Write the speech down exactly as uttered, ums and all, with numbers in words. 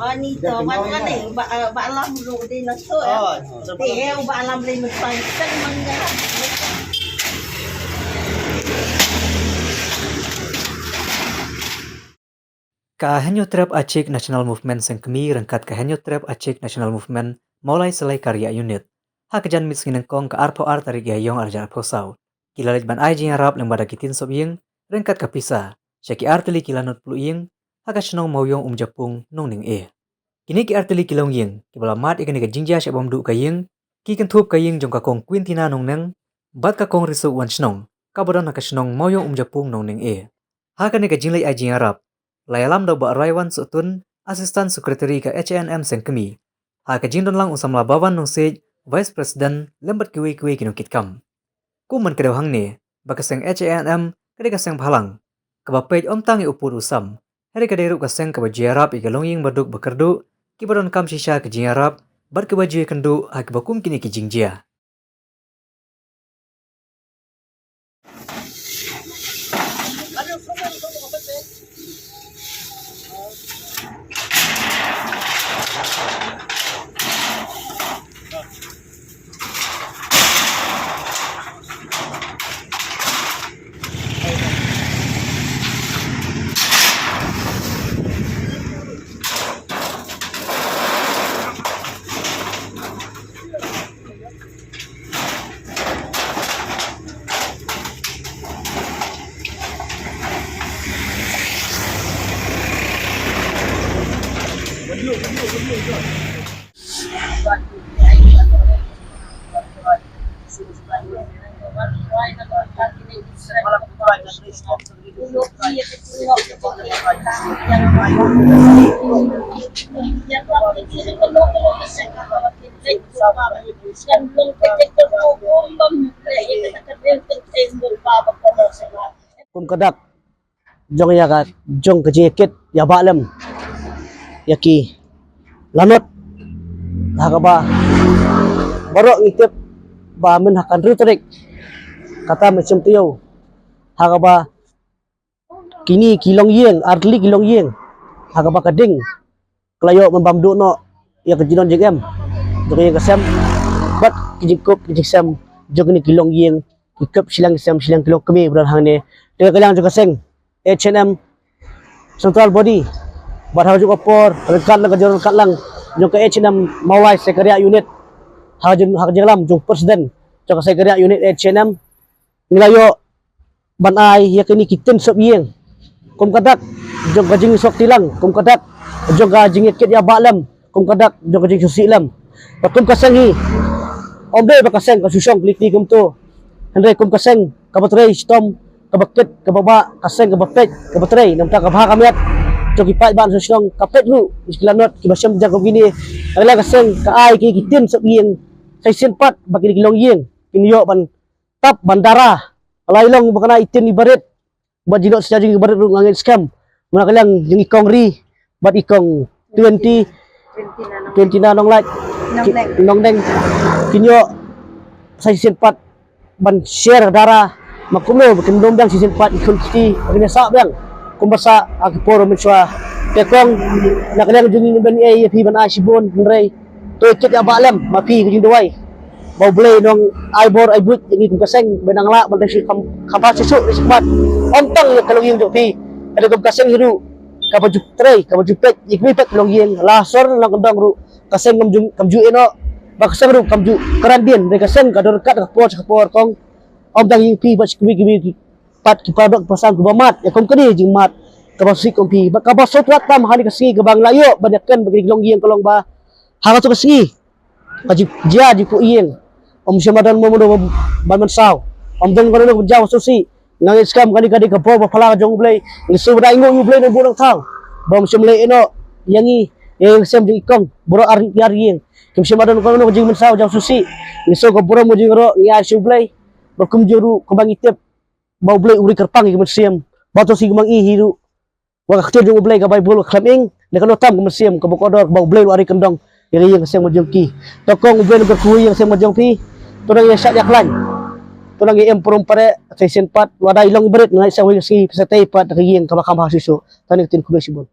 Ani to, ba, ba, ba, ba alam lu di na to, eh. Di, eh, ba alam le men pai sen man ga. Ka Hynñiewtrep Achik National Movement Seng Kmie ryngkat ka Hynñiewtrep Achik National Movement Mawlai Salai Kariak Unit, ha ka janmiet sngi nyngkong ka arphew ar tarik Ïaiong arhajar arphew saw, ki la leit ban ai jingïarap lyngba da ki ktien sop ïing ryngkat ka pisa sha ki artylli ki lanot pluh ïing ha ka shnong Mawiong Umjapung, Nongnyngkong. Kine ki artylli ki longïing kiba la mad ïa kane ka jingjia shah bam duh ka ïing, ki kynthup ka ïing jong ka Kong Quintina Nongneng bad ka Kong Risuk Wanshnong, kaba don ha ka shnong Mawiong Umjapung, Nongnyngkong. Ha kane ka jingleit ai jingïarap la ïalam da u Bah Raiwan Sohtun, Assistant Secretary ka H A N M Seng Kmie, ha ka jingdon lang u samla Bawan Nongsiej, Vice President, lem bad kiwei kiwei ki nongkitkam. Kum ban kdew hangne ba ka seng H A N M ka dei ka seng bhalang kaba peit ym tang ïa u pud u sam, hynrei ka dei ruh ka seng kaba ju ïarap ïa ka longïing baduk bakyrduh kiba donkam shisha ka jingïarap bad kiba ju ïakynduh ha kiba kum kine ki jingjia. Kum ka dak jong ïa ka, jong ka jingïakit ïa ba lem ïa ki lanot, ha kaba baroh ngi tip ba myn ha ka hynriew tarik kata mynta shem taïew, ha kaba kine ki longïing, artylli ki longïing, ha kaba ka ding ka la ïoh ban bam duh noh ïa ka jingdon jingem jong ka ïing ka sem bad ki jingkup ki jingsem jong kine ki longïing, ki kup shiliang ki sem shiliang ki longkmie ba don hangne. Te ka liang jong ka seng H A N M Central Body bad ha ka juh ka por ryngkat lang ka jingryngkat lang jong ka H A N M Mawlai Salai Kariak Unit, ha ka jing, ha ka jingïalam jong President jong ka Salai Kariak Unit H A N M, ngi la ïoh ban ai ïa kine ki ktien sop ïing kum ka dak jong ka jingsuk tilang, kum ka dak jong ka jingïakit ïa ba lem, kum ka dak jong ka jingsngewsih lem. Bad kum ka seng hi, ym dei ba ka seng ka shu shong kylli kti kumto, hynrei kum ka seng kaba trei shitom, kaba kit kaba bah, ka seng kaba peit kaba trei, namar ka bha ka miat jong ki paidbah shnong, ka peit ruh ïa ki lanot kiba shem jong kine. Ka seng ka ai ki, ki ktien sop ïing sa shisien pat ba kine ki longïing kin ïoh ban tap ban dara. Ka la ïalong ba kane i ktien i barit bad jingdon sha jong i barit ruh nga ngeit skhem, namar ka liang jong i Kong Ri bad i Kong Twenty, Twenty Nonglait, Nongneng, kin ïoh sa shisien pat ban share dara, ma kumno ba kin dum dang shisien pat i khun kti ba kin sah biang kumba sah ha ki por mynshuwa. Te Kong, na ka liang jong ngi ngin ïa phi ban ai shibun, hynrei to kit ïa ba lem ma phi ka jingduwai ba U Blei un ai bor ai buit ïa ngi kum ka seng ban nang lah ban trei sha kham, kham bha shisha shisha pat, ym tang ïa ka longïing jong phi, hynrei kum ka seng hi ruh kaba ju trei, kaba ju peit ïa kaba peit longïing, la sor la kyndong ruh ka seng kam ju, kam ju ïehnoh, ba ka seng ruh kam ju kren dien, hynrei ka seng ka don ryngkat ka por sha ka por Kong. Ym tang ïa phi bad sha kiwei kiwei pat ki paralok ki pasan kiba mad ïa kum kane jingmad kaba suk kum phi, bad kaba sngewthuh tam ha kane ka sngi kaba ngi la ïoh ban ïakren bad ki longïing ka long ba ha kato ka sngi ka jing, jia jingpluh ïing, ym shym la don mo mano ban mynsaw, ym don kano kano ban jaw sngewsih. Nga ngeit skhem kane ka dei ka bor ba phylla ka jong U Blei. Ngi sngewbha da ainguh ïa U Blei Nongbuh Nongthaw ba um shym la ïehnoh ïa ngi, ïa ïing sem jong i Kong baroh ar, ar ïing. Kim shym la don kano kano ka jingmynsaw jaw sngewsih. Ngi sngew ka burom ka jingïaroh ngi ai sha U Blei. Bad kumjuh ruh kumba ngi tip ba U Blei u ri kyrpang ïa ka mynsiem. Ba to shi kumba ngi hi ruh, wa ka ktien jong U Blei ka Baibl ka khlem ing, ne kano tam ka mynsiem kaba kordor ba U Blei u la ri kyndong ïa ka ïing ka sem ka jong ki. To Kong, U Blei un kyrkhu ïa ka sem ka jong phi. To nang ïa shah ïa khlaiñ, to nang ïa im prom pare sa shisien pat, lada i long i barit nga ngeit sa kawei ka sngi phi sa tei pat da ka ïing kaba kham bha shisha. Tang kane ka ktien, khublei shibun.